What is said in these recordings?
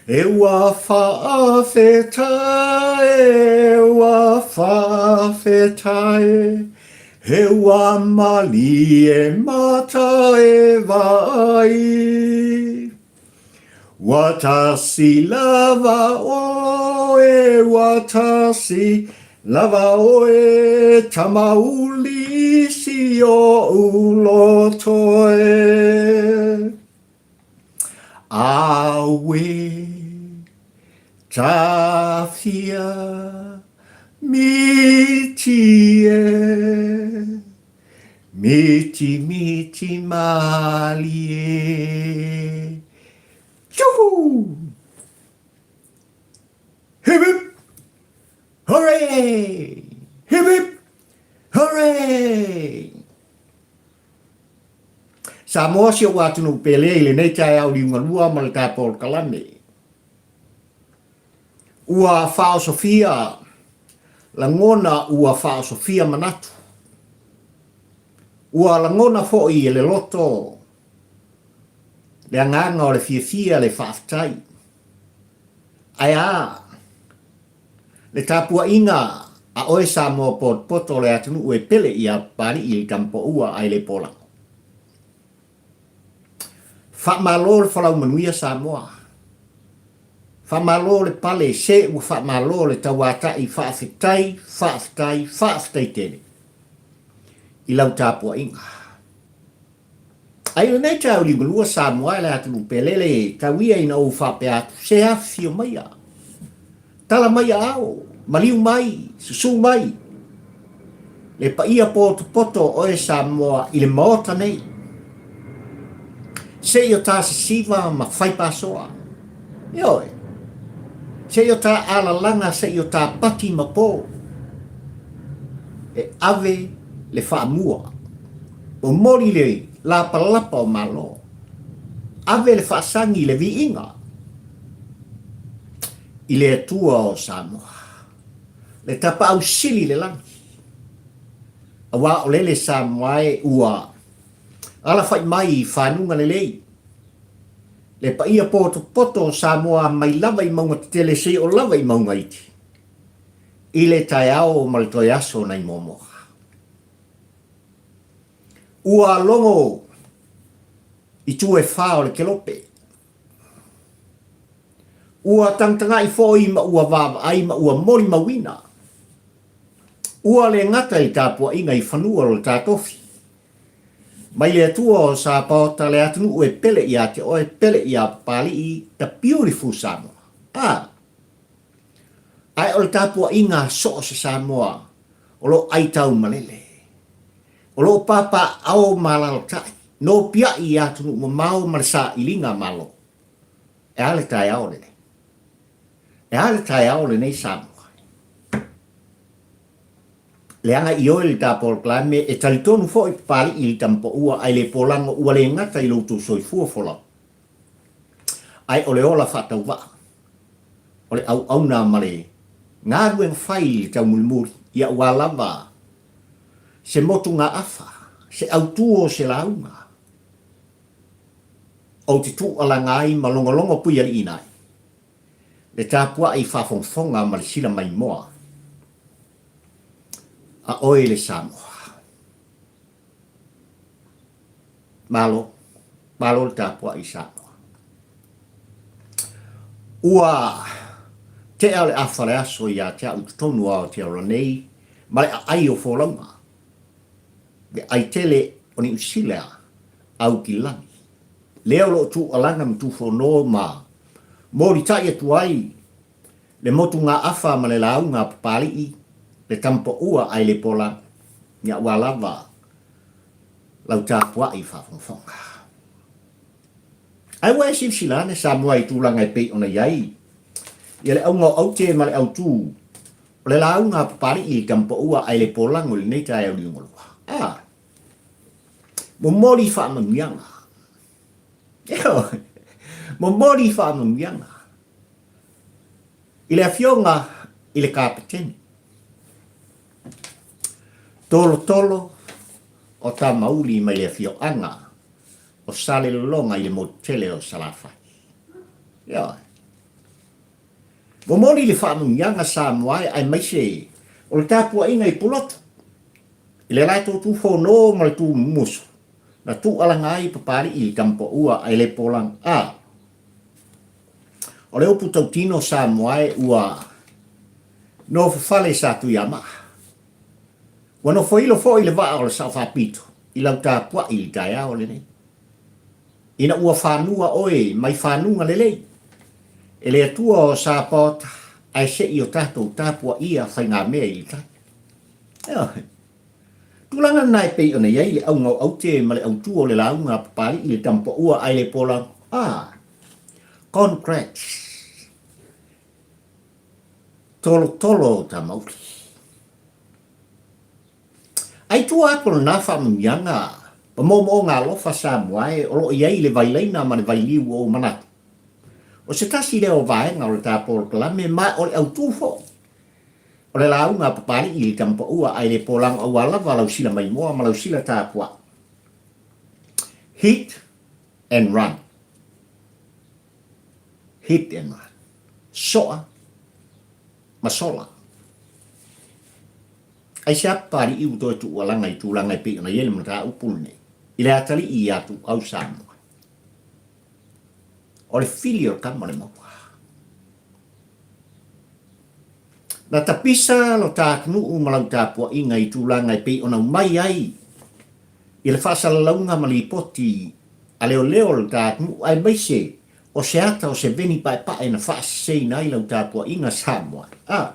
E ua faafetai e, ua faafetai e, He ua malie mata e vaai. Ua tasi lava oe, ua tasi lava oe, Tamauli si oʻu loto e. Auē, tafia miti e, miti miti malie. Juhu! Hip hip! Hooray! Hip hip! Hooray! Samoa si ou atunuu pele i lenei taeao liugalua ma le tapolokalame. Ua faaosofia lagona ua faaosofia manatu. Ua lagona foi e le loto le agaga o le fiafia le faafetai. Ae a le tapuaiga a oe Samoa potopoto o le atunuu e pele ia Papalii i le Tamapoua ae le Polago. Faamalo le folau manuia Samoa. Faamalo le pale se ua faamalo le tauatai faafetai faafetai faafetai tele i lau tapuaiga. Ae i lenei taeao liugalua Samoa e le atunuu pelele tau ia ina ou faapea atu se afifio maia. Tala mai aao, maliu mai, susu mai le paia potopoto o oe Samoa i le Maota nei. Se i o ta sisiva ma fai pasoa. Ioe. Se i o ta alalaga se i o ta pati ma po. E ave le faamua. Momoli le lapalapa o Malo. Ave le faasagi i le viiga i le Atua o Samoa. Le tapaau sili i le lagi. Aua o lele Samoa e ua alafai mai i fanuga lelei. Le paia potopoto o Samoa mai lava i mauga tetele seia o lava i mauga iti. I le taeao ma le toe aso nai Moamoa. Ua logo i tu e fa o le kelope. Ua tagatagai foi ma ua vaavaai ma ua molimauina. Ua le gata i tapuaiga i fanua o le tatofi. Mai le Atua o Sapaota le atunuu e pele ia te oe, pele ia Papalii, the beautiful Samoa. A! Ae o le tapuaiga a so o se Samoa o lo o aitau malele. O lo o papaaao ma alalatai, nopiai i atunuu mamao ma le sailiga Malo. E a le taeao lenei? E a le taeao lenei Samoa? Leaga i oe le ta polokalame e talitonu foi Papalii i le tamapoua ae le polago ua le gata i lo outou soifua folau ae o le ola faatauvaa o le auauna ma le galuega fai i le taumulimuli ia ua lava se motugaafa, se autu o se lauga ou te tuualaga ai ma logologo puialiiina ai le tapuai faafogafoga ma le sila maimoa a oe le Samoa. Malo, malo le tapuai Samoa. Ua tea le afa le aso ia te au totonu o Aotearoa nei ma le aai o folauga, le ai tele o Niu Sila Aukilani, lea o lo o tuualaga ma tufono ma molitai atu ai le motugaafa ma le lauga a Papalii, le tamapoua ae le pola, ia ua lava lau tapuai faafogafoga. Ae ua e silasila ane Samoa i tulaga e pei ona i ai ia le auga o aute ma le autū o le lauga a Papalii i le tamapoua ae le polago i lenei taeao liugalua. A! Momoli faamanuiaga. Ioe. Momoli faamanuiaga. I le afioga i le Kapeteni. Tolotolo o Tamauli mai le afioaga o Salelologa i le motu tele o Salafai. Ioe. Momoli le faamanuiaga Samoa e aemaise o le tapuaiga i Pulotu i le latou tufono ma le tumumusu na tuualaga ai Papalii i Tamapaua ae le Polaga. A O le upu tautino Samoa e ua nofofale sa Tuiamaa. Ua nofoilo foi le vaa o le Sao Faapito i lau tapuai i le taeao lenei. Ina ua fanua oe mai fanuga lelei e le Atua o Sapaota ae se i o tatou tapuaia faigamea i le tai. Ioe. Tulaga lena e pei ona i ai le auga o aute ma le autu o le lauga a Papalii i le tamapaua ae le pola. Ah! Congrats! Tolotolo o Tamauli. Ai tua atu o lena faamanuiaga ma moomooga alofa Samoa e o lo o i ai le vailaina ma le vailiu o ou manatu. O se tasi lea o vaega o le ta polokalame ma o le autu foi o le lauga a Papalii i le tamapaua ae le polago aua lava lau sila maimoa ma lau sila tapuai. Hit and run. Hit and run. Soa ma sola. Aisea Papalii ua toe tuualaga i tulaga e pei ona i ai le mataupu lenei i le atalii ia Tuuau Samoa? O le fili o le tama o le maua. Na tapisa lo ta atunuu ma lau tapuaiga i tulaga e pei ona aumai ai i le faasalalauga ma lipoti a leoleo o le ta atunuu aemaise o se ata o se veni paepae na faaseseina ai lau tapuaiga Samoa. A.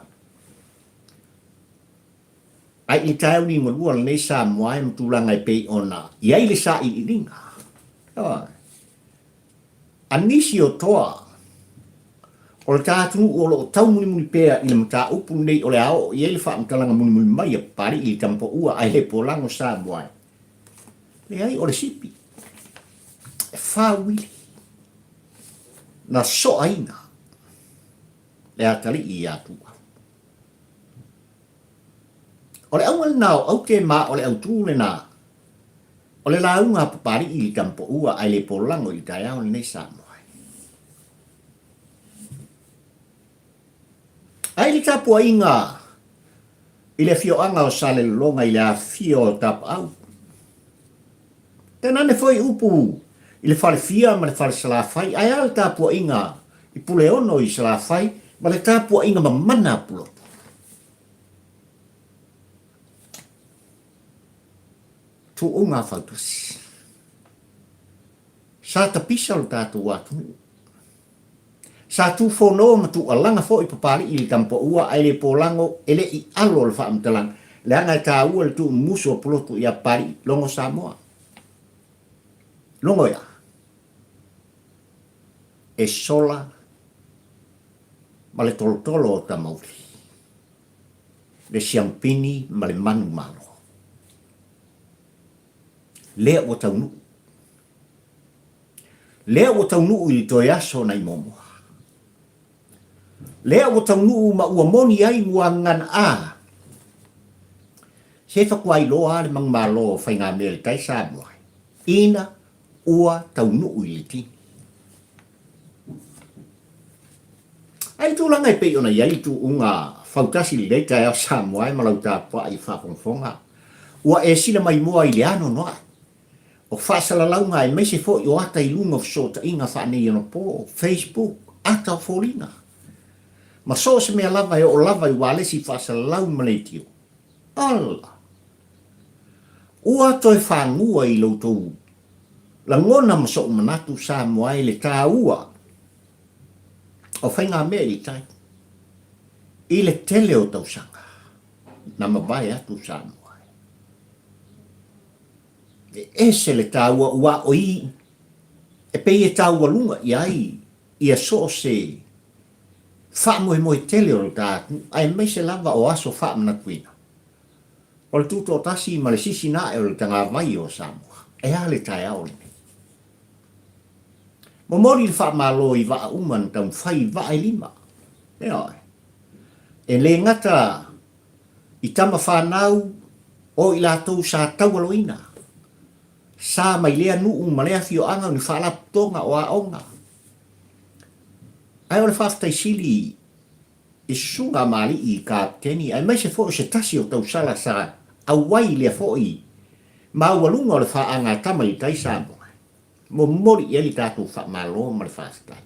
Ai i le taeao liugalua lenei Samoa e ma tulaga e pei ona i ai le sailiiliga. Ioe. A nisi o toa o le ta atunuu o lo o taumulimuli pea i le mataupu lenei o le a oo i ai le faamatalaga mulimuli mai a Papalii i le tamapaua ae le polago Samoa e. Leai, o le sipi e fauili na soaina le atalii ia Tuuau. O le auga lena o aute ma o le autū lena o le lauga a Papalii i le tamapaua ae le polago i le taeao lenei Samoa. Ai le tapuaiga i le afioaga o Salelologa i le afifio o Tapaau. Tainane foi upu i le Falefia ma le Falesalafai, ae a le tapuaiga i Puleono i Salafai ma le tapuaiga mamana a Pulotu. Tuuga a Fautusi. Sa tapisa lo tatou atunuu. Sa tufono ma tuualaga foi Papalii i le tamapaua ae le polago e le i alo le faamatalaga leaga e taua le tuumumusu o Pulotu ia Papalii. Logo Samoa. Logo ea. E sola ma le tolotolo o Tamauli. Le siampini ma le manumalo. Lea ua taunuu. Lea ua taunuu i le toe aso nai muamua. Lea ua taunuu ma ua moni ai muagagana a se fakuailoa a le manumalo o faigamea i le tai Samoa ina ua taunuu i le tini. Ai le tulaga e pei ona i ai le tuuga fautasi lelei taeao Samoa e ma lau tapuai faafogafoga ua e sila maimoa i le anoanoai o faasalalauga aemaise foi o ata i luga o fesootaiga faaneionapo, Facebook, ata o foliga, ma so o se mea lava e oo lava i ualesi faasalalau ma leitio. Ola! Ua toe fagua i lo outou lagona ma so'u manatu Samoa e le taua o faigamea i le tai i le tele o tausaga na mavae atu Samoa. E ese le taua ua o i e pei e taualuga i ai ia so o se faamoemoe tele o le ta atunuu aemaise lava o aso faamanatuina o le tutoatasi ma le sisina ae o le tagavai o Samoa. E a le taeao lenei? Momoli le faamalo i vaa uma na taumafai i vaa e lima. Ioe. E le gata I tama whanau o i latou sa taualoina, sa mai lea nuu ma lea afioaga o ni faalapotopotoga o aoga. Ae o le faafetai sili i susuga a Maali'i i Kaputeni aemaise foi o se tasi o tausala sa auai i lea foi maualuga o le faagatama i tai Samoa. Momoli i ai le tatou faamalo ma le faafetai.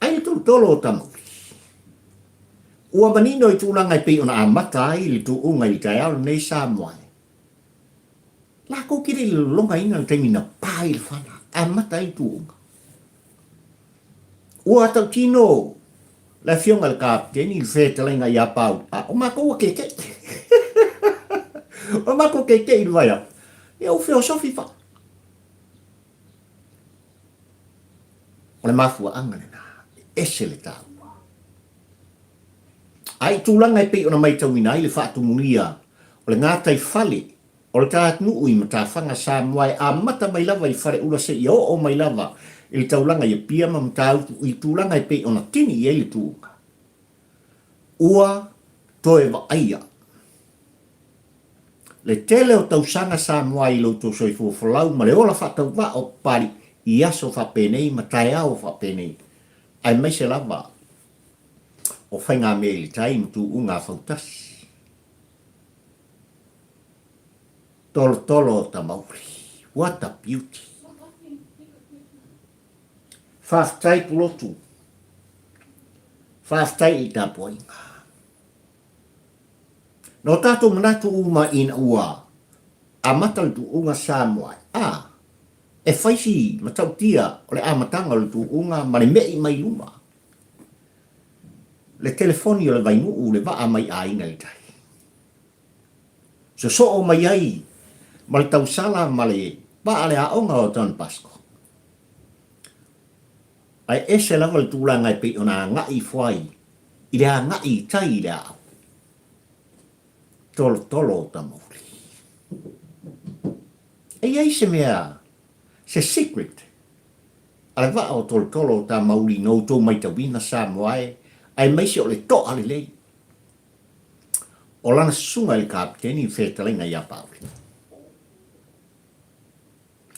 Ai le tolotolo o Tamauli. Ua manino i tulaga e pei ona amata ai le tuuga i le taeao lenei Samoa e. Lakou te le i lologaina le taimi na pa ai le fana, amata ai le tuuga. Ua tautino le afioga i le Kapiteni i le fetalaiga ia Pauli, a o matou ua keke'i. O matou keke'i i le vaiaso, ia ua feosofi faa. O le mafuaaga lena, e ese le taua. A i tulaga e pei ona maitauina ai le faatumulia o le gataifale O le ta atunuu i Matafaga, Samoa e amata mai lava i Faleula seia oo mai lava i le taulaga i Apia ma Matautu i tulaga e pei ona tini i ai le tuuga. Ua toe vaaia le tele o tausaga Samoa i lo outou soifua folau ma le ola faatauvaa o Papalii i aso faapenei ma taeao faapenei aemaise lava o faigamea i le tai ma tuuga a fautasi. Tolotolo o Tamauli. What a beauty. Faafetai Pulotu. Faafetai i le tapuaiga. Na o tatou manatu uma ina ua amata le tuuga Samoa, a, e fai si matautia o le amataga o le tuuga ma le me'i mai luma. Le telefoni o le Vainuu le vaa mai aiga i tai. Sosoo mai ai ma le tausala ma le vaa le aoga o Don Bosco. Ae ese lava le tulaga e pei ona agai ifo ai i le agai i tai i le aau. Tolotolo o Tamauli. E i ai se mea, se secret a le vaa o Tolotolo o Tamauli na outou maitauina Samoa e, aemaise o le toa lelei. O lana susuga i le Kapiteni i le fetalaiga ia Pauli.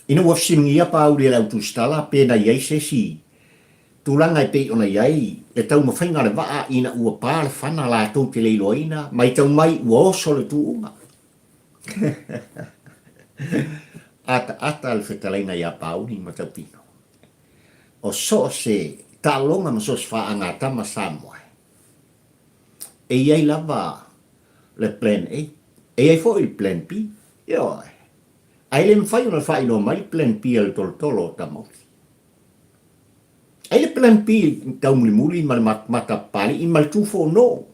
Ina ua fesiligia Pauli e le au tusitala pe na i ai se isi tulaga e pei ona i ai le taumafaiga a le vaa ina ua pa le fana latou te le iloaina, maitau mai ua oso le tuuga. Ataata le fetalaiga ia Pauli ma Tautino. O so o se taaloga ma so o se faagatama Samoa e i ai lava le plan A, e i ai foi le plan B. Ioe. Ae le mafai ona faailoa mai le plan B a le tolotolo o Tamauli. Ai le plan B i taumulimuli ma le matamata Papalii ma le Tufono.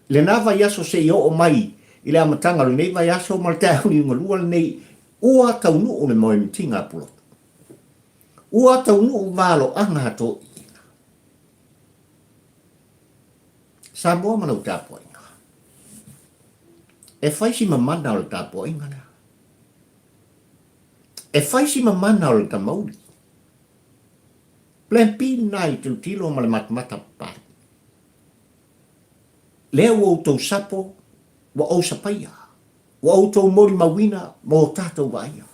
I lena vaiaso seia oo mai i le amataga o lenei vaiaso ma le taeao liugalua lenei, ua taunuu le moemitiga a Pulotu. Ua taunuu valoaga a toeaiina. Samoa ma lau tapuaiga. E fai si mamana o le tapuaiga lea. E fai si mamana o le tamauli. Plan B lena i tilotilo ma le matamata papale. Lea ua outou sapo, ua ou sapaia, ua outou molimauina ma o tatou vaaia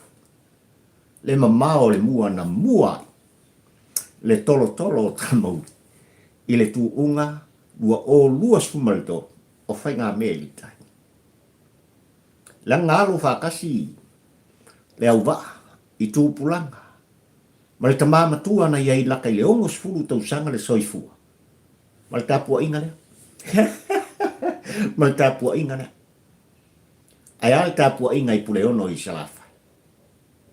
le mamao o le mua na mua ai le tolotolo o Tamauli i le tuuga 2023 o faigamea i le tai. Leaga alo faatasi le auvaa i tupulaga ma le tama matua na i ai laka i le 60 tausaga le soifua ma le tapuaiga lea. Ma le tapuaiga lea. Ae a le tapuaiga i Puleono i Salafai?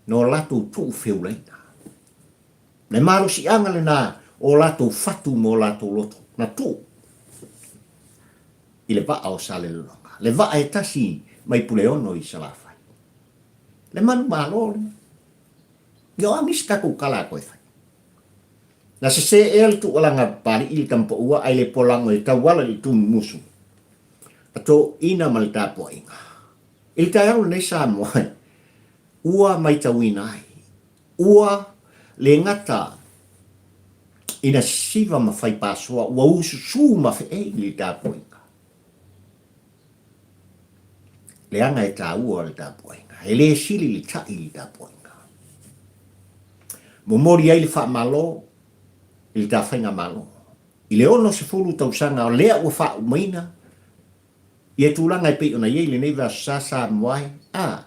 No latou tuu feulaina. Le malosiaga lena o latou fatu ma o latou loto na tuu i le vaa o Salelologa, le vaa e tasi mai Puleono i Salafai. Le manumalo lena. Ia o a nisi tatou tala a toe fai? Na sese ea le tuualaga a Papali'i i le tamapaua ae le polago e tauala i le tumumusu a toeaiina ma le tapuaiga. I le taeao lenei Samoa ua maitauina ai, ua le gata ina sisiva ma fai pasoa, ua ususu ma feei le tapuaiga. Leaga e taua le tapuaiga, e le sili le ta'i i le tapuaiga. Momoli ai le faamalo i le ta faigamalo. I le 60 tausaga o lea ua faaumaina ia tulaga e pei ona i ai lenei vaiaso sa Samoa ai, a,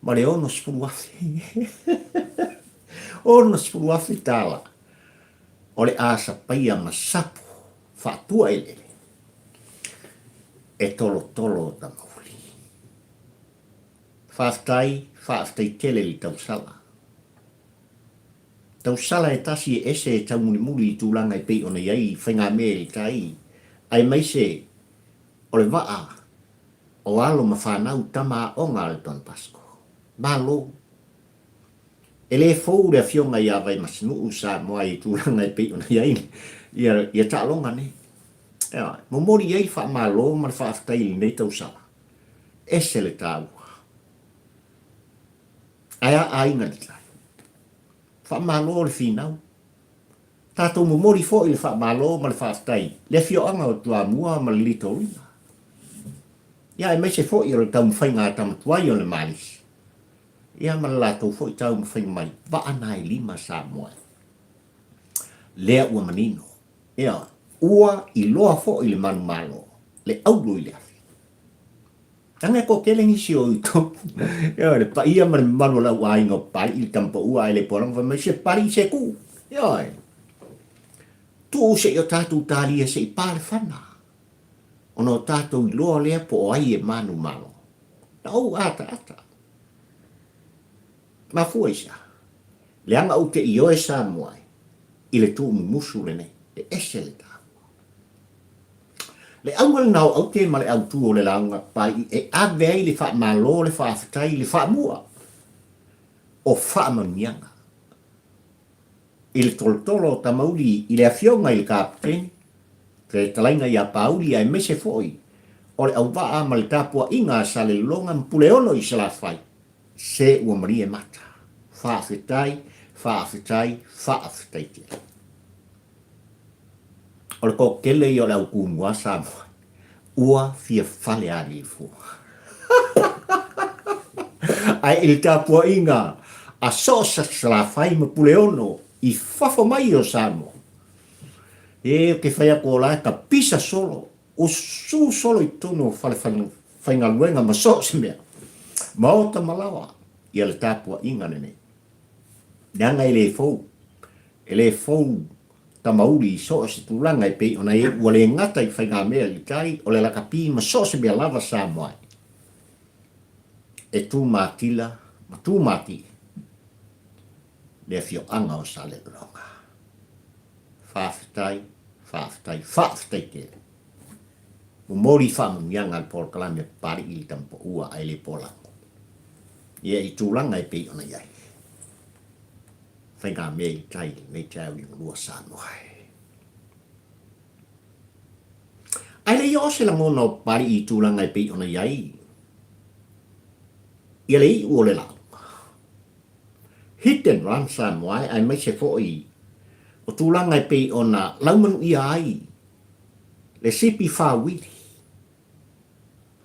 ma le 60,000. 60,000 tala o le a sapaia ma sapo faatua eleele e tolotolo o Tamauli. Faafetai, faafetai tele i le tausala. Tausala e tasi e ese e taumulimuli i tulaga e pei ona i ai faigamea i le tai, aemaise o le vaa o alo ma fanau tama aoga a le Don Bosco. Malo! E le fou le afioga ia Vaimasinuu Samoa i tulaga e pei ona i ai ia taaloga nei. Ioe, momoli i ai le faamalo ma le faafetai i lenei tausala. Ese le taua. Ae a aiga le tai? Faamalo le finau. Tatou momoli foi le faamalo ma le faafetai le afioaga o Toamua ma le Litorina. Ia aemaise foi o le taumafaiga a tama tuai o le Malisi. Ia ma le latou foi taumafaiga mai vaa na e lima Samoa. Lea ua manino. Ia, ua iloa foi le manumalo, le auro i le afi. Leaga e toatele nisi o outou, ioe, le paia ma le mamalu o le au aiga o Papalii, le tama paua ae le poalaga fai mai, se Papalii se tuu, ioe, tuu se i o tatou talia se i pa le fana, ona o tatou iloa lea po o ai e manumalo. Na ou ataata. Mafua i se aha? Leaga ou te ioe Samoa i le tuumumusu lenei, e ese le taua. Le auga lena o Aute ma le autu o le lauga pai e ave ai le faamalo, le faafetai, le faamua o faamanuiaga i le tolotolo o Tamauli i le afioga i le Kaputeni, fetalaiga ia Pauli aemaise foi o le auvaa ma le tapuaiga a Salelologa ma Puleono i Salafai, se ua malie mata. Faafetai, faafetai, faafetai tele. O le toatele ia o le au tumua Samoa ua fia fale alii fua. Ae i le tapuaiga a so o se Salafai ma Puleono i fafo mai o Samoa, e ou te fai atu o la e tapisa solo, usu solo i totonu o fale faigaluega ma so o se mea, maota ma laoa ia le tapuaiga lenei. Leaga e le fou, e le fou Tamauli i so o se tulaga e pei ona e ua le gata i faigamea i tai o le lakapi ma so o se mea lava Samoa ai. E tu matila ma tu matie le afioaga o Salelologa. Faafetai, faafetai, faafetai tele. Momoli faamanuiaga a le polokalame a Papalii i le tama paua ae le polago. Ia i tulaga e pei ona i ai. Faigamea i tai lenei taeao liugalua Samoa e. Ae le i oo se lagona o Papalii i tulaga e pei ona i ai ia le iu o le lauga. Hit and run Samoa e, aemaise foi o tulaga e pei ona laumanuia ai le sipi faawili.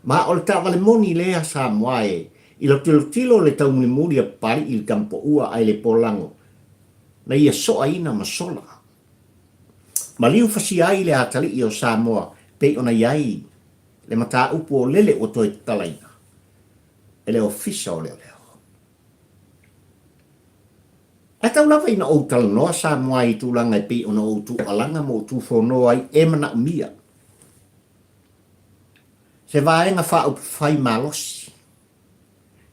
Ma o le taavale moni lea Samoa e i lau tilotilo le taumulimuli a Papalii i le tamapaua ae le polago na ia soaina ma sola. Maliu fasia ai le atalii o Samoa pei ona i ai le mataupu o lele ua toe tatalaina e le Ofisa o Leoleo. Ae tau lava ina ou talanoa Samoa i tulaga e pei ona ou tuualaga ma ou tufonoa ai e manaomia se vaega faaupufai malosi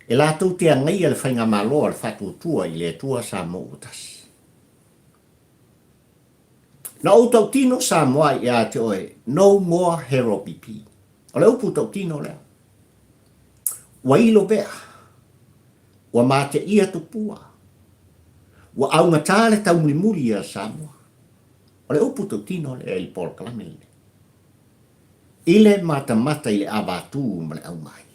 e latou te agaia le faigamalo a le Faatuatua i le Atua Samoa ua Tasi. Na ou tautino Samoa ia te oe, no more Hero BP. O le upu tautino lea. Ua ilo vea, ua mateia tupua, ua augata le taumulimuli ia Samoa. O le upu tautino lea i le polokalame lenei. I le matamata i le avatū ma le aumai.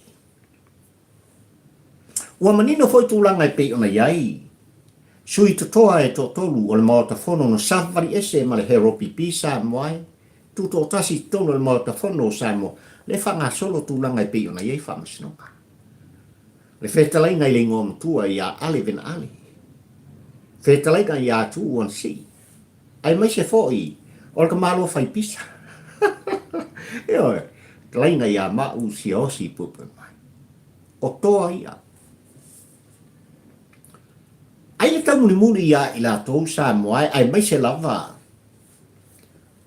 Ua manino foi tulaga e pei ona i ai sui totoa e toatolu o le Maota Fono na savali ese ma le Heropipi Samoa e tutoatasi i totonu o le Maota Fono o Samoa le faagasolo tulaga e pei ona i ai Faamasinoga. Le fetalaiga i le igoa matua ia Ale Vena Ale, fetalaiga ia Tuuanasii, aemaise foi O le tamaloa fai pisa. Ioe, talaiga ia ma'u siaosi puepue mai. O toa ia. Ai le taumulimuli ia i latou Samoa e aemaise lava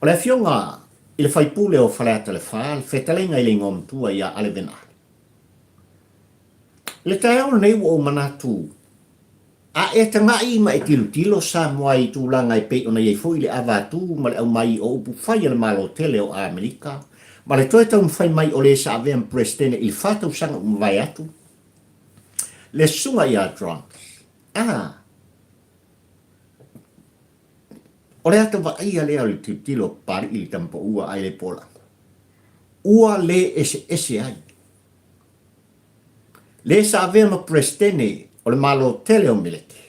o le afioga i le faipule o Faleata le Fa, le fetalaiga i le igoa matua ia Ale Venale. I le taeao lenei ua ou manatu A e tagai ma e tilotilo Samoa i tulaga e pei ona i ai foi le avatu ma le aumai o upu fai a le Malo tele o Amerika ma le toe taumafai mai o le sa avea ma Peresetene i le fa tausaga ua mavae atu, le Susuga ia Trump, a, o le ata vaaia lea o le tilotilo a Papalii i le tama paua ae le polaga, ua le eseese ai. Le sa avea ma Peresetene o le Malo tele o Meleki,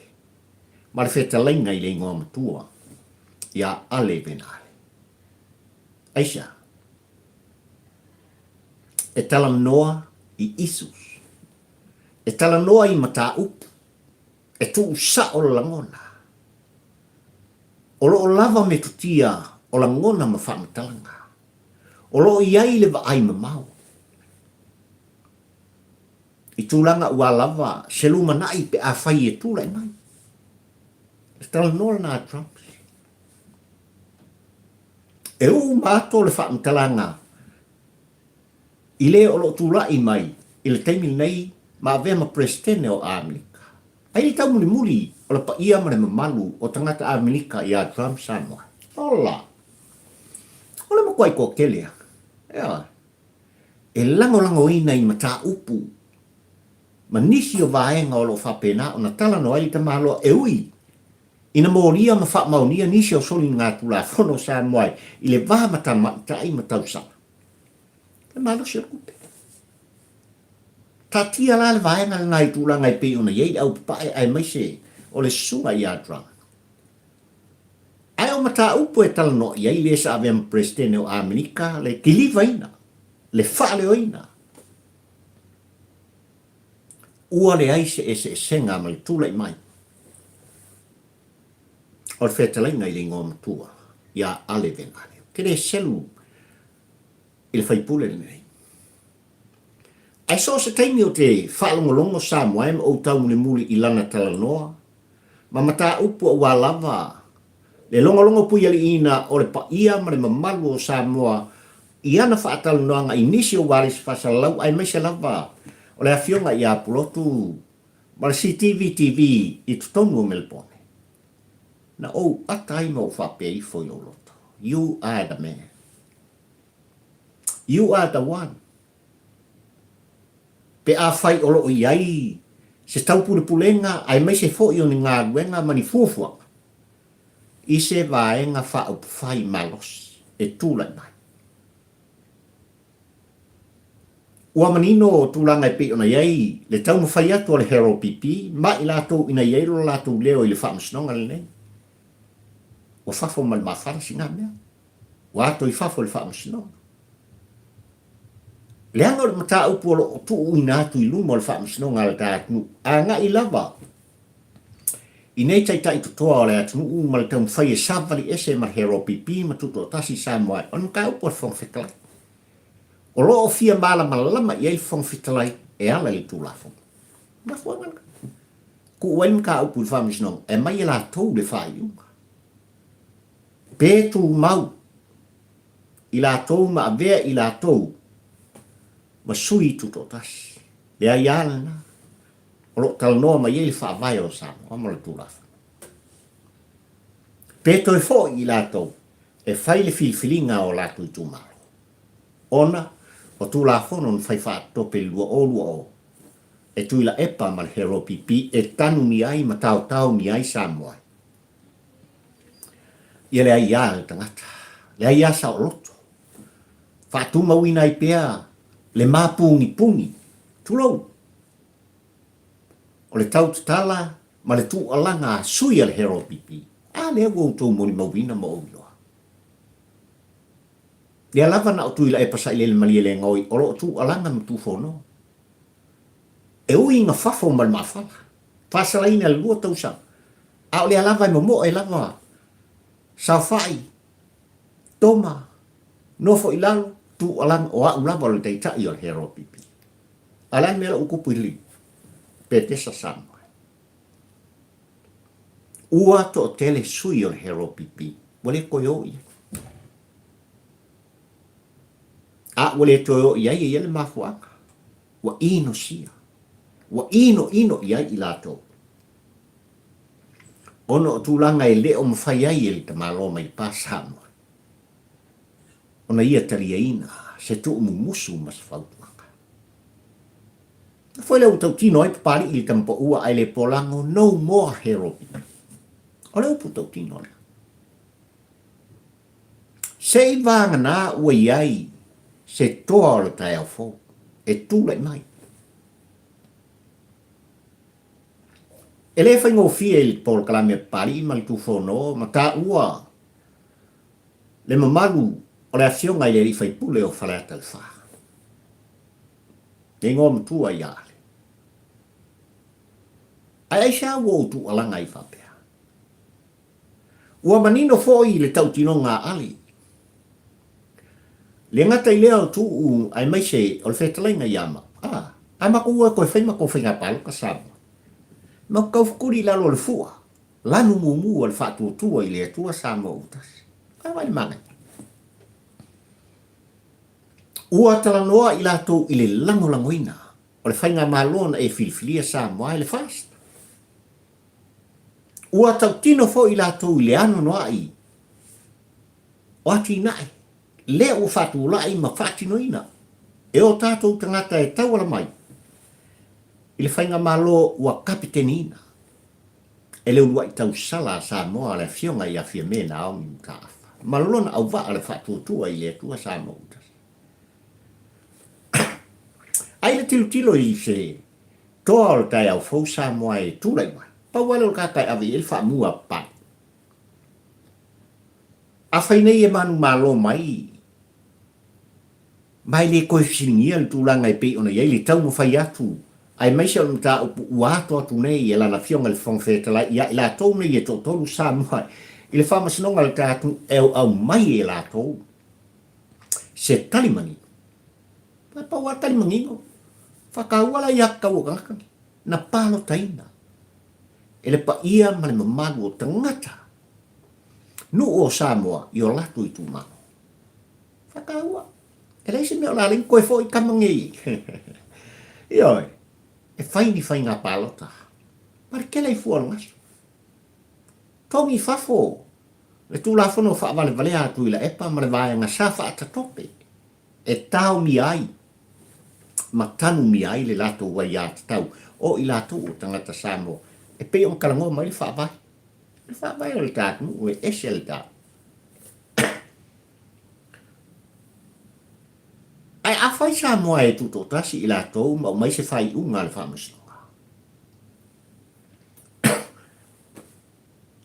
ma le fetalaiga i le igoa matua ia Ale Venale. Aisea? E talanoa i issues. E talanoa i mataupu. E tuusao le lagona. O lo o lava metotia o lagona ma faamatalaga. O lo o i ai le vaai mamao. I tulaga ua lava se lumanai pe afai e tulai mai. Le talanoa lena a Trump. E uu ma ato le faamatalaga i le o lo o tulai mai i le taimi lenei ma avea ma Peresetene o Amerika. Ai le taumulimuli o le paia ma le mamalu o tagata Amerika iā Trump Samoa. Ola! O le matuai toatele a. Ioe. E lagolagoina i mataupu ma nisi o vaega o lo o faapena ona talanoa ai le tamaloa e ui ina molia ma faamaonia nisi o soliga Tulafono o Samoa i le va ma tamaitai ma tausaga. Le malosi o le tupe. Taatia la le vaega lena i tulaga e pei ona i ai le aupapae aemaise o le susuga ia Trump. Ae o mataupu e talanoa i ai le sa avea ma Peresetene o Amerika, le kilivaina, le faaleoina, ua leai se eseesega ma le tulai mai o le fetalaiga i le igoa matua ia Ale Venale. Ou te le selu i le faipule lenei. Ae so o se taimi ou te faalogologo Samoa e ma ou taumulimuli i lana talanoa ma mataupu aua lava le logologo puialiiina o le paia ma le mamalu o Samoa i ana faatalanoaga i nisi o ualesi faasalalau aemaise lava o le afioga ia Pulotu ma le CTVTV i totonu o Melepone. Na ou ata ai ma ou faapea ifo i lou loto, You are the man. You are the one. Pe afai o lo o i ai se taupulepulega aemaise foi o ni galuega ma ni fuafuaga i se vaega faaupufai malosi e tulai mai. Ua manino tulaga e pei ona i ai le taumafai atu a le HRPP ma i latou ina i ai lo latou leo i le faamasinoga lenei. Ua fafo ma le mafala sina mea. Ua ato i fafo i le faamasinoga. Leaga o le mataupu o lo o tuuina atu i luma o le faamasinoga a le ta atunuu, agai lava i nei taitai totoa o le atunuu ma le taumafai e savali ese ma le HRPP ma Tutoatasi Samoa o le mataupu a le Fofoga Fetalai. O lo o fia malamalama i ai le Fofoga Fetalai e ala i le Tulafono. Mafuaaga lena. Tuu ai le mataupu i le faamasinoga e aumai e latou le faaiuga. Pe tumau i latou ma avea i latou ma sui tutoatasi. Leai a lena. O lo o talanoa mai ai le Faavae o Samoa ma le Tulafono. Pe toe foi i latou e fai le filifiliga o latou itumalo, ona o Tulafono na fai faatope i le 2020 e Tuilaepa ma le HRPP e tanumia ai ma taotaomia ai Samoa Ia le aiā a le tagata, le aiā saoloto, faatumauina ai pea le māpugipugī, tulou, o le tautatala ma le tuualaga a sui a le HRPP. A lea ua outou molimauina ma ou iloa. Lea lava na o Tuilaepa Sailele Malielegaoi o lo o tuualaga ma Tufonoa. E ui ina fafo ma le mafala, faasalaina i le lua tausaga, a o lea lava e momoe lava saofai. Toma, nofo i lalo, tuualama, o au lava o le taitai o le HRPP. A o le a le mea la ua tupu i le Petesa Samoa? Ua toatele sui o le HRPP ua le toe o i ai. A ua le toe o i ai, e i ai le mafuaaga. Ua inosia. Ua inoino i ai i latou. Ona o tulaga e le o mafai ai e le tamaloa mai le pa Samoa ona ia taliaina se tuumumusu ma se fautuaga. Na foi lea ua tautino ai Papalii i le tamapaua ae le polago no more hero people. O le upu tautino lea. Se i vagana ua i ai se toa o le taeao fou e tulai mai. E le faigofie i le polokalame a Papalii ma le Tufono ma taua le mamalu o le afioga i le alii faipule o Faleata le Fa. Le igoa matua ia Ale. Ae aisea ua ou tuualaga ai faapea? Ua manino foi le tautinoga a Ale. Le gata i lea o Tuu aemaise o le fetalaiga ia ma, a, a matou ua toe fai matou faiga palota Samoa. Matou taufetuli i lalo o le fua, lanu mumu a le Faatuatua i le Atua Samoa ua tasi. A vai le manaia. Ua talanoa i latou i le lagolagoina o le faigamalo na e filifilia Samoa e le FAST. Ua tautino foi i latou i le anoanoai o atinae lea ua faatulai ma faatinoina e o tatou tagata e tauala mai i le faigamalo ua kapeteniina e le uluai tausala a Samoa le Afioga ia Fiame Naomi Mataafa ma lona auvaa le faatuatua i le Atua Samoa ua tasi. Ai le tilotilo i se toa o le taeao fou Samoa e tulai mai, pau lava lea o le tagata e ave i ai le faamua a Papalii. Afai nei e manumalo mai, ma e le toe fesiligia le tulaga e pei ona i ai le taumafai atu, aemaise o le mataupu ua ato atu nei e lana Afioga i le Fofoga Fetalai ia i latou nei e toatolu Samoa i le Faamasinoga a le tatou e aumai e latou se tali manino. Ae pau lava le tali manino, faataua la aiatatau a tagata nei, na palotaina e le paia ma le mamalu o tagata nuu o Samoa i o latou itumalo. Faataua. E leai se mea o le a leai toe foi tama nei. Ioe, e fai ni faiga palota. Ma le tele i fua o le gasu. Togi i fafo le Tulafono faavalevalea a Tuilaepa ma le vaega sa faatatope e taomia ai ma tanumia ai le latou aiatatau o i latou o tagata Samoa e pei ona talanoa mai le Faavae. Le Faavae o le ta atunuu e ese le ta. Ae afai Samoa e tutoatasi i latou ma aumai se faaiuga a le Faamasinoga,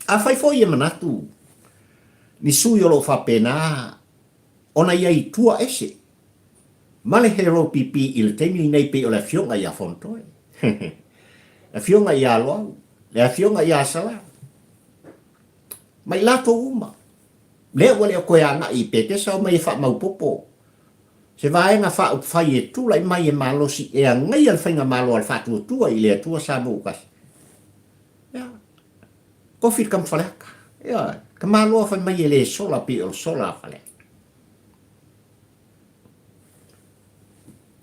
afai foi e manatu ni sui o lo o faapena ona i ai tua ese ma le HRPP i le taimi lenei pei o le Afioga ia Fonotoe, le Afioga ia Loau, le Afioga ia Sala, ma i latou uma. Lea ua le o toe agai i Petesa omai e faamaupopo se vaega faaupufai e tulai mai e malosi e agaia le faigamalo a le Faatuatua i le Atua Samoa ua tasi. Ia, tofi le tama Faleata. Ia, tamaloa fai mai e le sola pei o le sola a Faleata.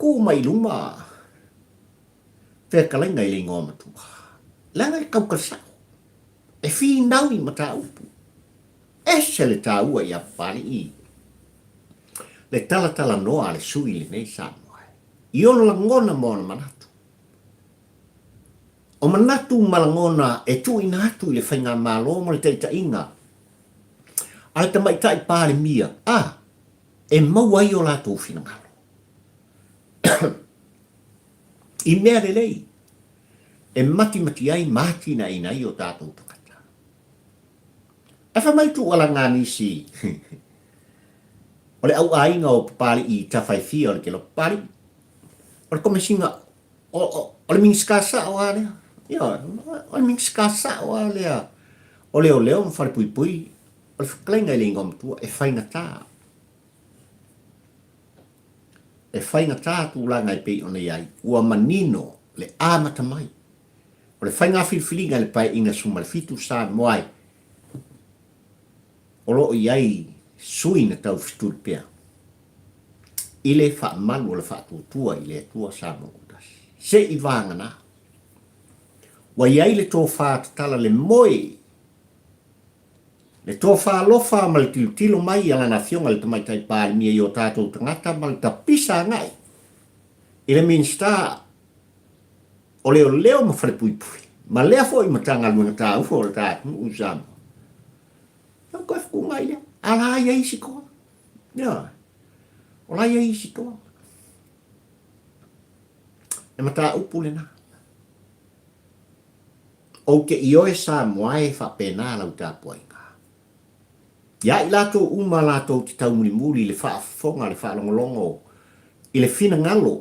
Tu mai i luma fetalaiga i le igoa matua. Leaga e tautala sao. E finau i mataupu. Ese le taua ia Papalii le talatalanoa a le sui lenei Samoa i ona lagona ma ona manatu. O manatu ma lagona e tuuina atu i le Faigamalo ma le taitaiga a le Tamaitai Palemia a e maua ai o latou finagalo i mea lelei e matimati ai ma atinaeina ai o tatou tagata. Ae fai mai tuualaga a nisi o le au aiga o Papalii i Tafaifia o le Kelope Papalii, o le Komesina, o, o, o le Minisita sao lava lea. Ioe, o le Minisita sao lava lea o Leoleo ma Falepuipui. O le fetalaiga i le igoa matua, e faigata. E faigata tulaga e pei ona i ai, ua manino le amata mai o le faiga filifiliga i le Paeaiga 17 Samoa e o lo o i ai sui na taufetuli pea i le faamalu o le faatuatua i le Atua Samoa ua tasi. Se i vagana ua i ai le tofa tatala le moe, le tofa alofa ma le tilotilo mai a Lana Afioga i le Tamaitai Palemia i o tatou tagata ma le tapisa agai i le Minisita o Leoleo ma Falepuipui ma lea foi Matagaluega taua o le ta atunuu i Samoa. Ua toe fetuunai lea. A la i ai isi toa. Ioe. O la i ai isi toa. E mataupu lena. Ou te ioe Samoa e faapena lau tapuaiga. Ia i latou uma latou te taumulimuli i le faafofoga, le faalogologo i le finagalo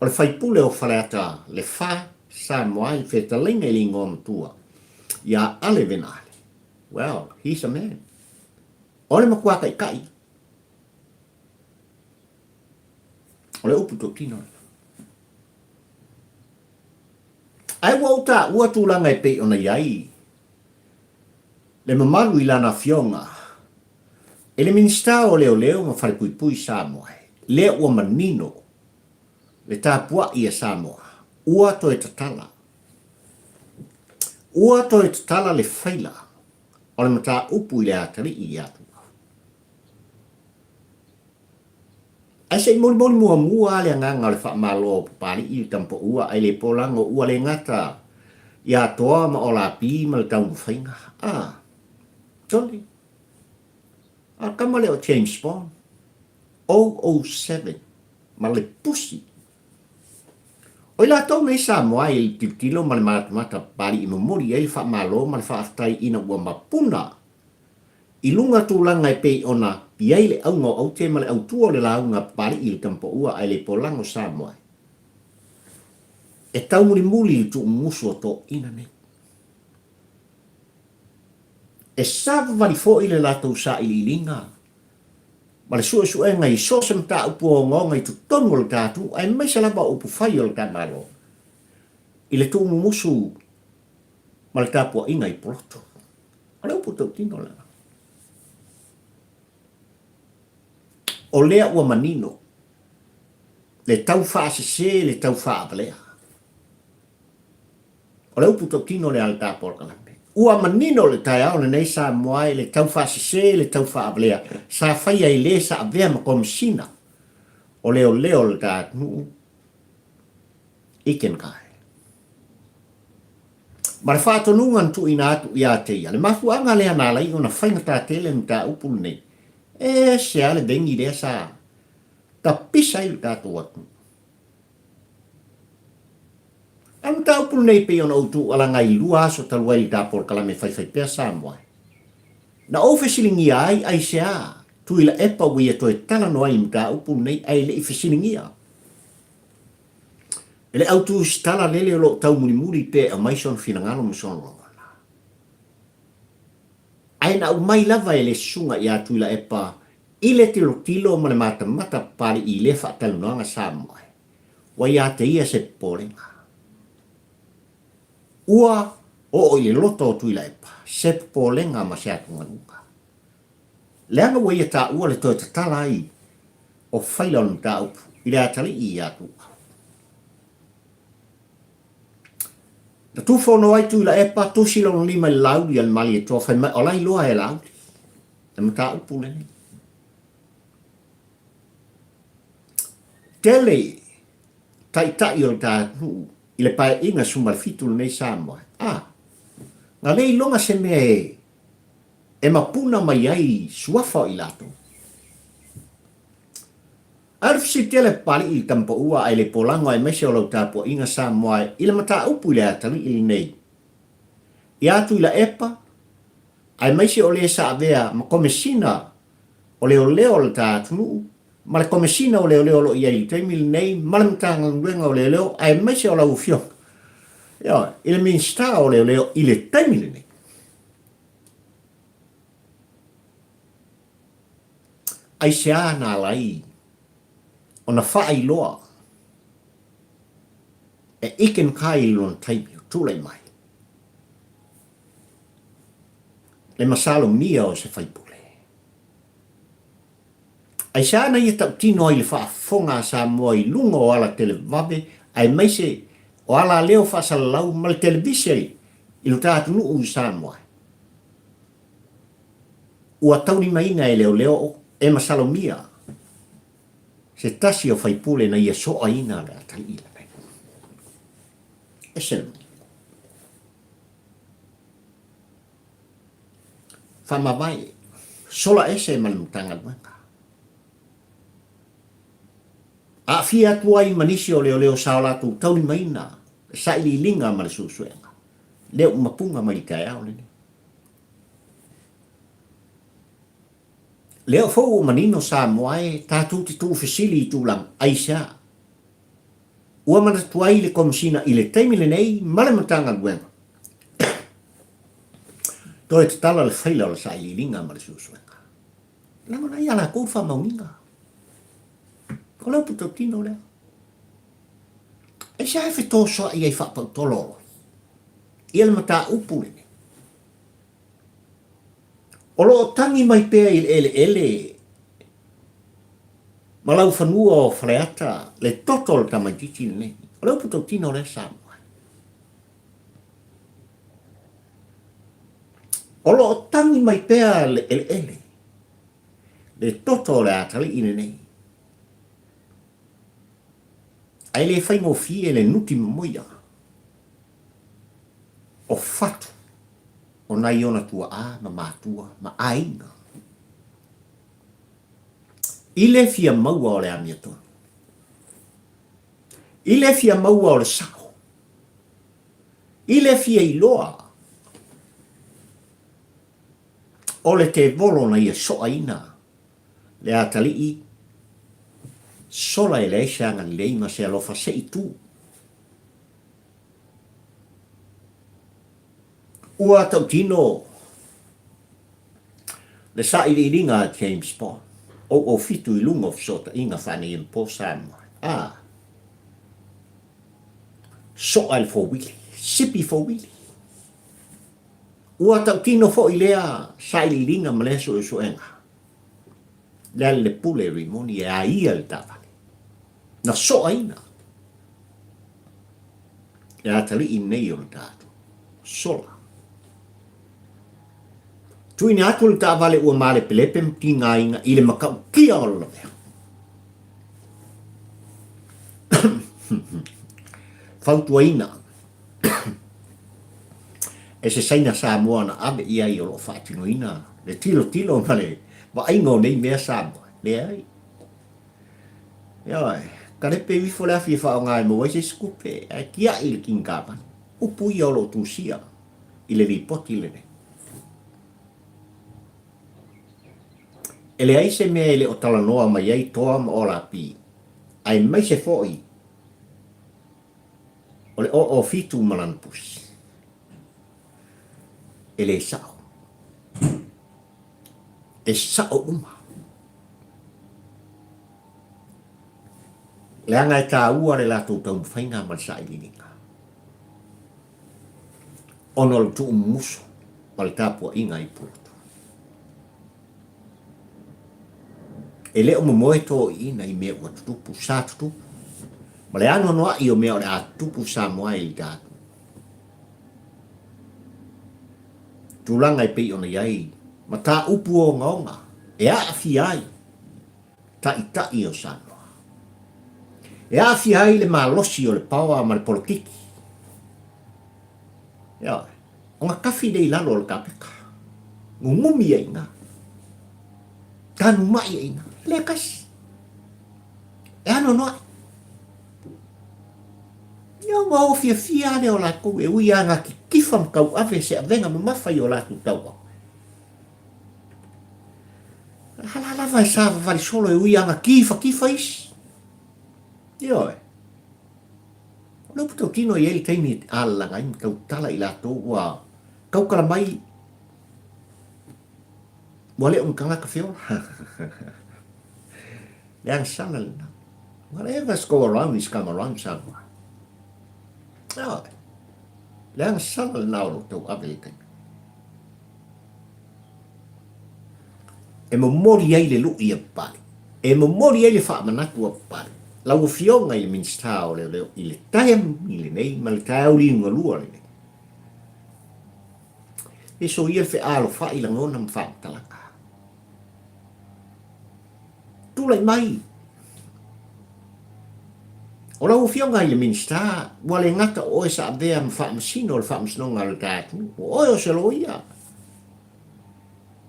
o le faipule o Faleata le Fa Samoa i le fetalaiga i le igoa matua ia Ale Venale. Well, he's a man. O le matua taitai. O le upu tautino lena. Ae ua ou taua tulaga e pei ona i ai le mamalu i lana afioga e le Minisita o Leoleo ma Falepuipui Samoa, lea ua manino le tapuai a Samoa, ua toe tatala. Ua toe tatala le faila o le mataupu i le atalii ia Tuuau. Ae se i molimoli muamua le agaga o le faamalo o Papalii i le Tamapaua ae le polago ua le gata ia Toa ma Olapi ma le taumafaiga. A, Tony, a le tama lea o James Bond, 007 ma le pusi. O i latou nei Samoa i le tilotilo ma le matamata Papalii momoli i ai le faamalo ma le faafetai ina ua mapuna I luga tulaga e pei ona i ai le auga o aute ma le autua o le lauga a Papalii i le Tamapaua ae le polago Samoa e taumulimuli i le tuumumusu o toeaiina nei. E savavali foi le latou sailiiliga ma le suesuega i so o se mataupu ogaoga i totonu o le ta atunuu aemaise lava o upufai o le ta Malo i le tuumumusu ma le tapuaiga i Poloto. O le upu tautino lena. O lea ua manino le tau faasese, le tau faavalea. O le upu tautino lea a le ta polokalame. Ua manino le taeao lenei Samoa i le tau faasese, le tau faavalea sa faia i le sa avea ma Komesina o Leoleo o le ta atunuu i Kenekai. Ma le faatonuga na tuuina atu ia te ia. Le mafuaaga lea na ala ai ona faigata tele le mataupu lenei, e ese lava le vegi lea sa tapisa ai le tatou atunuu. A o le mataupu lenei e pei ona ou tuualaga ai i lua aso talu ai i le ta polokalame Faifaipea Samoa, na ou fesiligia ai aisea Tuilaepa ua ia toe talanoa ai i le mataupu lenei ae le i fesiligia. E le autusitala lele o lo o taumulimuli pe aumai sona finagalo ma sona lagona. Ae na aumai lava e le susuga ia Tuilaepa i le tilotilo ma le matamata Papalii i lea faatalanoaga Samoa ua ia te ia se popolega. Ua oo i le loto o Tuilaepa se popolega ma se atugaluga. Leaga ua ia taua le toe tatala ai o faila o le mataupu i le atalii ia Tuuau. Na tufono ai Tuilaepa, tusi lona lima i le Laauli a le Malietoa, fai mai, o la iloa e Laauli le mataupu lenei. Tele taitai o le ta atunuu i le paeaiga 17 lenei Samoa. A, na le iloga se mea e e mapuna mai ai suafa o i latou. Ae o le fesili tele a Papalii i le tamapaua ae le polago aemaise o lau tapuaiga Samoa i le mataupu i le atalii lenei ia Tuilaepa aemaise o le sa avea ma Komesina o Leoleo o le ta atunuu ma le Komesina o Leoleo o lo o i ai i le taimi lenei ma le Matagaluega o Leoleo aemaise o lau Afioga i le Minisita o Leoleo i le taimi lenei. Aisea na ala ai ona faailoa e ʻike kai i lona taimi o tulai mai le masalomia o se faipule? Aisea na ia tautino ai le faafofoga a Samoa i luga o ala televave aemaise o alaleo faasalalau ma le televise i lo ta atunuu i Samoa? Ua taulimaina e leoleo e masalomia se tasi o faipule na ia soaina le atalii lenei. Ese le manino. Faamavae, sola ese ma le Matagaluega. Aafia atu ai ma nisi o leoleo sa o latou taulimaina le sailiiliga ma le suesuega, lea ua mapuga mai le taeao lenei. Lea foi ua manino Samoa e tatou te tuufesili i tulaga aisea ua manatu ai le Komesina i le taimi lenei ma le Matagaluega toe tatala le faila o le sailiiliga ma le suesuega. Lagona ai a lakou faamaoniga. O le upu tautino lea. Aisea e fetosoai ai faapautolo ia le mataupu lenei? O lo o tagi mai pea i le eleele ma laufanua o Faleata le toto o le tamaitiiti lenei. O le upu tautino lea Samoa. O lo o tagi mai pea le eleele le toto o le atalii lenei. Ae le faigofie le nuti momoia o fatu o nai ona tuaa ma matua ma aiga i le fia maua o le amiotonu, i le fia maua o le sao, i le fia iloa o le tevolo na ia soaina le atalii sola e leai se agalelei ma se alofa se i tu. Ua tautino le sailiiliga a James Bond, 007 i luga o fesootaiga faaneionapo Samoa. A soa i le fowili, sipi fowili. Ua tautino foi lea sailiiliga ma lea suesuega. Le ale le pule Rimoni e a ia le taavale. Na soaina le atalii nei o le tatou sola. Tuuina atu le taavale ua malepelepe ma tigaina i le matautia o le lavea. Fautuaina e se Saina Samoa na ave i ai o lo o faatinoina le tilotilo ma le vaaiga o nei mea Samoa. Leai. Ioe, kalepe ifo le afi e faaaoga e maua ai se isi tupe, ae tiai le king carbon. Upu ia o lo o tusia i le lipoti lenei. E leai se mea e le o talanoa mai ai Toa ma Olapi, aemaise foi o le 007 ma lana pusi. E le sao. E sao uma. Leaga e taua le latou taumafaiga ma le sailiiliga, ona o le tuumumusu ma le tapuaiga i Pulotu. E le o momoe toiina i mea ua tutupu, sa tutupu, ma le anoanoai o mea o le a tutupu Samoa i le tatou. Tulaga e pei ona i ai mataupu ogaoga e aafia ai Taitai o Samoa. E aafia ai le malosi o le paoa ma le polokiki. Ioe, ona tafi lea i lalo o le kapeka. Gugumi ai i ina. Tanumai ai i ina. E le tasi. E anoanoai. Ia ua o fiafia lea o latou e ui lava na titifa ma tauave se avega mamafa i o latou tauau. Ala lava e savavali solo e ui lava na tifatifa isi. Ioe. O le upu tautino e i ai le taimi e alalaga ai ma tautala i latou ua tautala mai ua le o ni tagata feola. Le agasala lena. Whatever's go around is come around Samoa. Ioe. Le agasala lena o lo tauave i le taimi. E momoli ai le lui a Papalii. E momoli ai le faamanatu a Papalii. Lau Afioga i le Minisita o Leoleo i le taimi lenei ma le taeao liugalua lenei. E soia le fealofai lagona ma faamatalaga. Tulai mai. O lau Afioga i le Minisita, ua le gata o oe sa avea ma faamasino o le Faamasinoga a le ta atunuu, o oe o se loia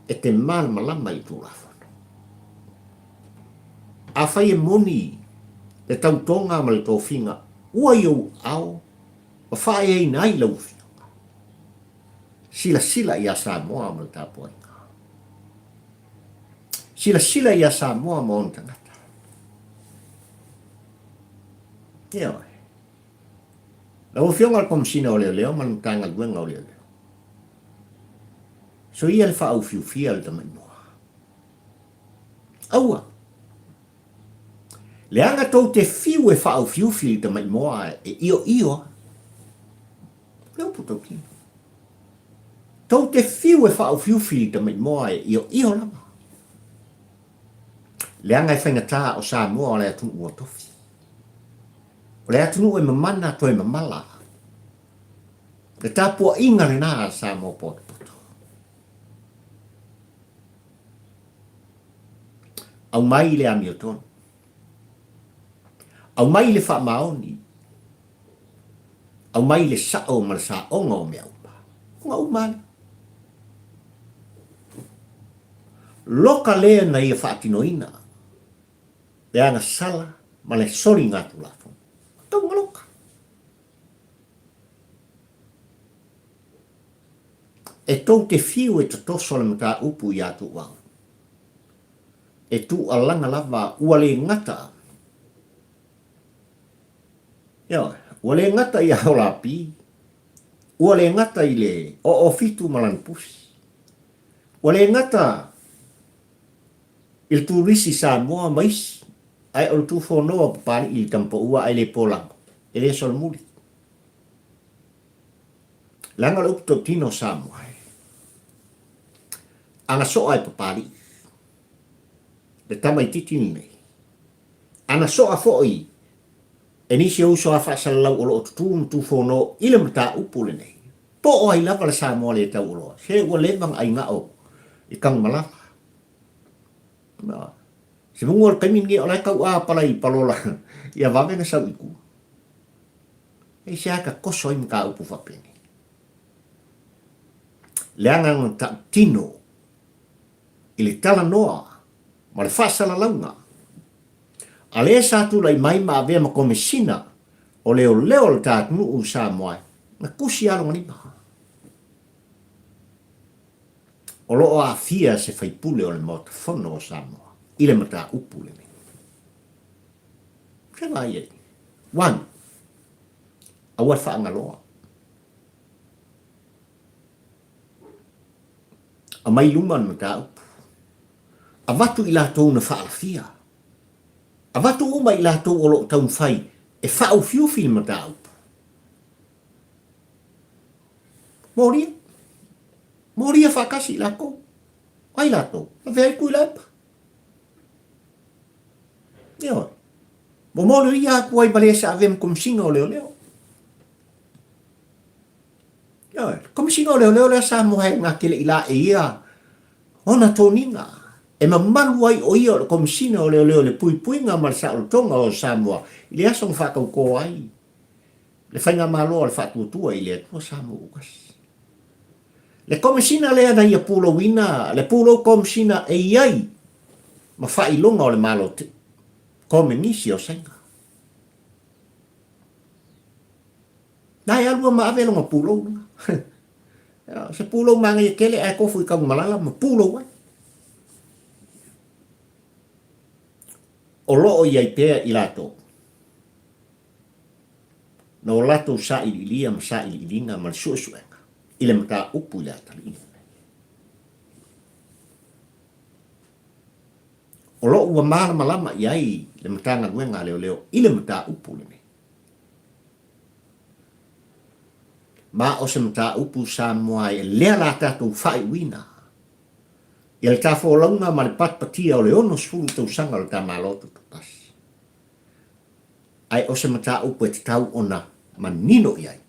e te malamalama i le Tulafono. Afai e moni le tautoga ma le tofiga, ua i ou ao ma faaeaina ai lau Afioga. Silasila ia Samoa ma le tapuaiga. Silasila ia Samoa ma ona tagata. Ioe. Lau Afioga i le Komesina o Leoleo ma le Matagaluega o Leoleo, soia le faaufiufia o le tamaimoa. Aua! Leaga tou te fiu e faaufiufi i le tamaimoa e ioio a. Le upu tautino. Tou te fiu e faaufiufi i le tamaimoa e ioio lava. Leaga e faigata o Samoa o le atunuu ua tofi. O le atunuu e mamana toe mamala. Le tapuaiga lena a Samoa potopoto. Aumai le amiotonu. Aumai le faamaoni. Aumai le sao ma le saoga o mea uma. Ona uma lea. Loka lea na ia faatinoina le agasala ma le soligatulafono. Tauga loka. E tou te fiu e totoso le mataupu iā Tuuvao. E tuualaga lava ua le gata Ioe, ua le gata iā Holapi, ua le gata i le oofitu ma lana pusi, ua le gata i le turisi Samoa ma isi, ae o le tufonoa o Papalii i le tamapaua ae le polago, e le solomuli. Leaga o le upu tautino o Samoa, e agasoa e Papalii le tamaititi lenei. Agasoa foi e nisi o uso a faasalalau o lo o tutū ma tufono i le mataupu lenei. Po o ai lava le Samoa le taualoa, se ua leva ona aigao i Tanumalala. Se mugu o le taimi lenei o la e tau'a palai palola ia vave ona sau i tua. Aisea ka toso ai mataupu faapenei? Leaga na tautino i le talanoa ma le faasalalauga a le sa tulai mai ma avea ma Komesina o Leoleo o le ta atunuu i Samoa na tusi lava lona lima. O lo o aafia se faipule o le Maota Fono o Samoa i le mataupu lenei. Se vaai ai. One, aua le faagaloa. Aumai i luma le mataupu. Avatu i latou na faalafia. Avatu uma i latou o lo o taumafai e faaufiufi le mataupu. Molia. Molia faatasi i latou. Ai latou? Lavea ai Tuilaepa. Ioe. Momoli ia atu ai ma le sa ave ma Komesina o Leoleo. Ioe. Komesina o Leoleo lea sa moha e ngā kele i la e ia ona toniga e mamalu ai o ia o le Komesina o Leoleo le puipuiga ma le saolotoga o Samoa i le aso na faatautō ai le faigamalo a le Faatuatua i le Atua Samoa ua tasi. Le Komesina lea na ia pulouina, le pulou Komesina e i ai ma faailoga o le Malo Komenisi o Saina. Na e alua ma ave lona pulou lena. Se pulou manaia tele ae tofu i Tanumalala ma pulou ai. O lo o i ai pea i latou na o latou sailiilia ma sailiiliga ma le suesuega i le mataupu i le atalii lenei. O lo o ua malamalama i ai le Matagaluega a Leoleo i le mataupu lenei. Ma o se mataupu Samoa e lea la tatou faaiuina ia le ta folauga ma le patipatia o le 60 tausaga o le ta Malo Tutoatasi. Ae o se mataupu e tatau ona manino i ai,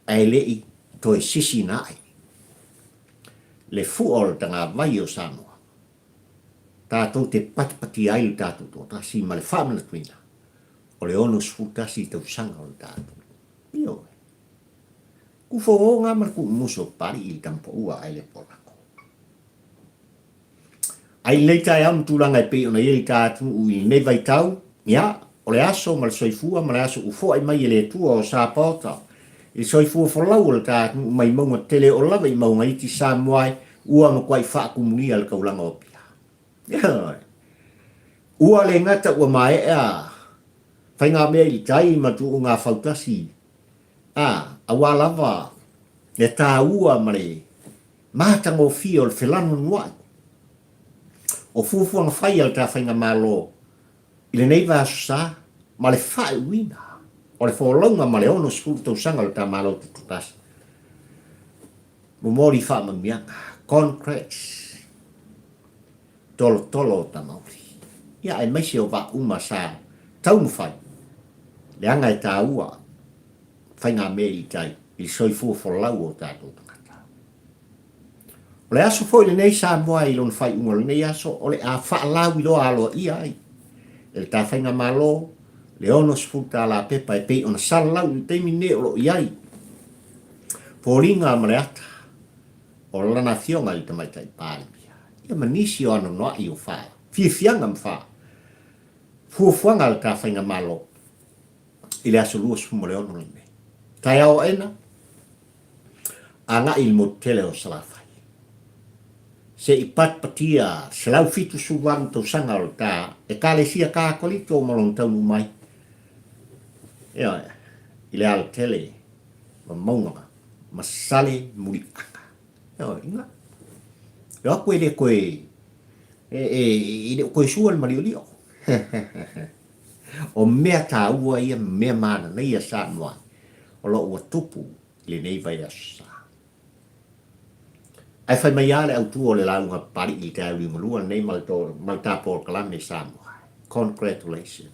ae le i toe sisina ae le fua o le tagavai o Samoa, tatou te patipatia ai le tatou toatasi ma le faamanatuina o le 61 tausaga o le tatou. Ioe. Kufooga ma le kuumuso Papalii i le tamapaua ae le polako. Ai lenei taeao ma tulaga e pei ona i ai le ta atunuu i lenei vaitau, ia, o le aso ma le soifua ma le aso ua foai mai e le Atua o Sapaota i le soifua folau o le ta atunuu mai mauga tele oo lava i mauga iti Samoa ai ua matuai faatumulia le taulaga o Apia. Ioe. Ua le gata ua maea faigamea i le tai ma tuuga fautasi, a, aua lava le taua ma le matagofie o le felanonoai o fuafuaga fai a le ta faigamalo i lenei vaiaso sa ma le faaiuina o le folauga ma le 60 tausaga o le ta Malo Tutoatasi. Momoli faamanuiaga, congrats, tolotolo o Tamauli. Ia aemaise o vaa uma sa taumafai, leaga e taua faigamea i tai i le soifua folau o tatou tagata. O le aso foi lenei Samoa i lona faaiuga o lenei aso, o le a faalauiloa aloaia ai e le ta faigamalo le 60 tala pepa e pei ona salalau i le taimi lenei o lo o i ai foliga ma le ata o lana afioga i le Tamaitai Palemia, ia ma nisi o anoanoai o fa fiafiaga ma fa fuafuaga a le ta faigamalo i le aso 26 lenei. Taeao aena, agai i le motu tele o Salafai. Se i patipatia 178 tausaga o le ta Ekalesia Katoliko ma lona taunuu mai, ioe, i le alatele ma mauga ma sale muliaga. Ioe, ina. E o atu e le toe, e, e, e le o toe sua le maliolio. O mea taua ia ma mea mananaia Samoa o lo o ua tupu i lenei vaiaso sa. Ae fai mai lava le autu o le lauga Papalii i le taeao liugalua lenei ma le, ma le ta polokalame Samoa. Congratulations.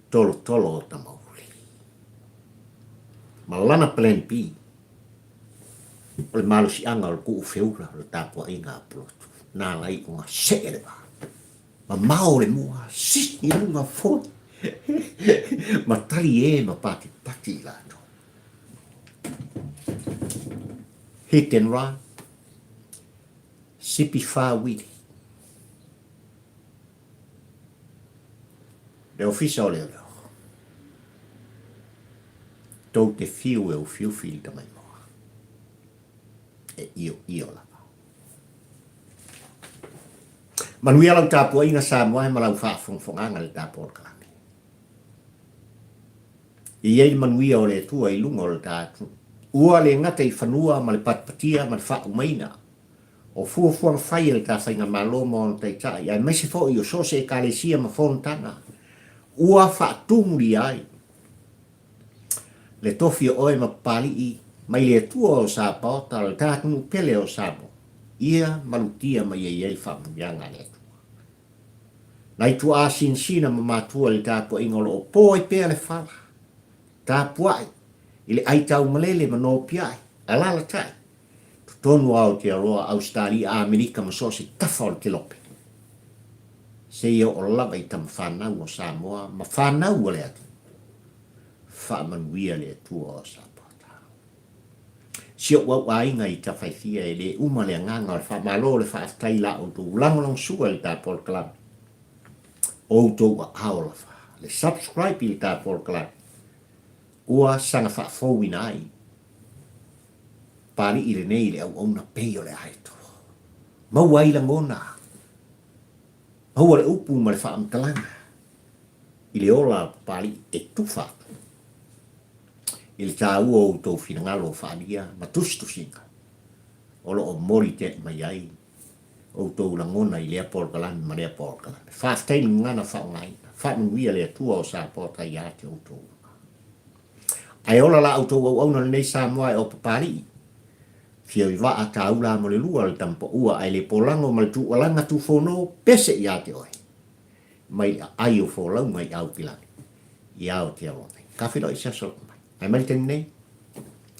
Tolotolo o Tamauli. Ma lana plan B o le malosiaga o le tuu feula o le tapuaiga a Pulotu. Na ala ai ona see le vaa. Mamao le mua, sii i luga foi ma tali e ma patipati i latou. Hit and run, sipi whāwili. Le ofisa o leoleo. Tou te whiu e ufiufi i le tamaimoa. E io io lava. Manuia lau tapuaiga Samoa ma lau faafogafogaga i le ta polokalame. E i ai le manuia o le Atua i luga o le ta atunuu. Ua le gata i fanua ma le patipatia ma le faaumaina o fuafuaga fai a le ta faigamalo ma ona taitai aemaise foi o so o se ekalesia ma fonotaga ua faatumulia ai le tofi o oe ma Papalii mai le Atua o Sapaota, le ta atunuu pele o Samoa, ia malutia mai ai ai le faamanuiaga a le Atua. Nai tuaa sinasina ma matua i le tapuaiga o lo o po ai pea le fala, tapuai i le ai taumalele ma nopiai, alalatai, totonu o Aotearoa, Ausetalia, Amerika ma so o se tafa o le kelope, seia oo lava i tama fanau o Samoa ma fanau a le atunuu. Faamanuia le Atua o Sapaota. Si ou au aiga i Tafaifia e le uma le agaga o le faamalo o le faafetai i la outou lagolagosua i le ta polokalame. O outou aao lava le subscribe i le ta polokalame ua saga faafouina ai Papalii lenei i le auauna pei o le aeto. Maua ai lagona, maua le upu ma le faamatalaga i le ola a Papalii e tufa atu i le taua o outou finagalo o faaalia ma tusitusiga o lo o moli tea mai ai. Outou lagona i lea polokalame ma lea polokalame. Faafetai le gagana faaaogaina. Faamanuia le Atua o Sapoa tai ia te outou uma. Ae ola la outou auauna lenei Samoa e o Papalii. Fio i vaa taula mo le lua le tamapaua ae le polago ma le tuualaga tufono pese ia te oe. Mai le aai o folauga i Aukilani i Aotearoa nei. Ka feiloai se aso lapa mai. Ae mai le taimi nei,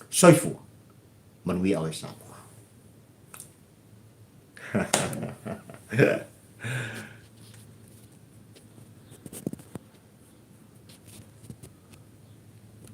soifua, manuia oe Samoa.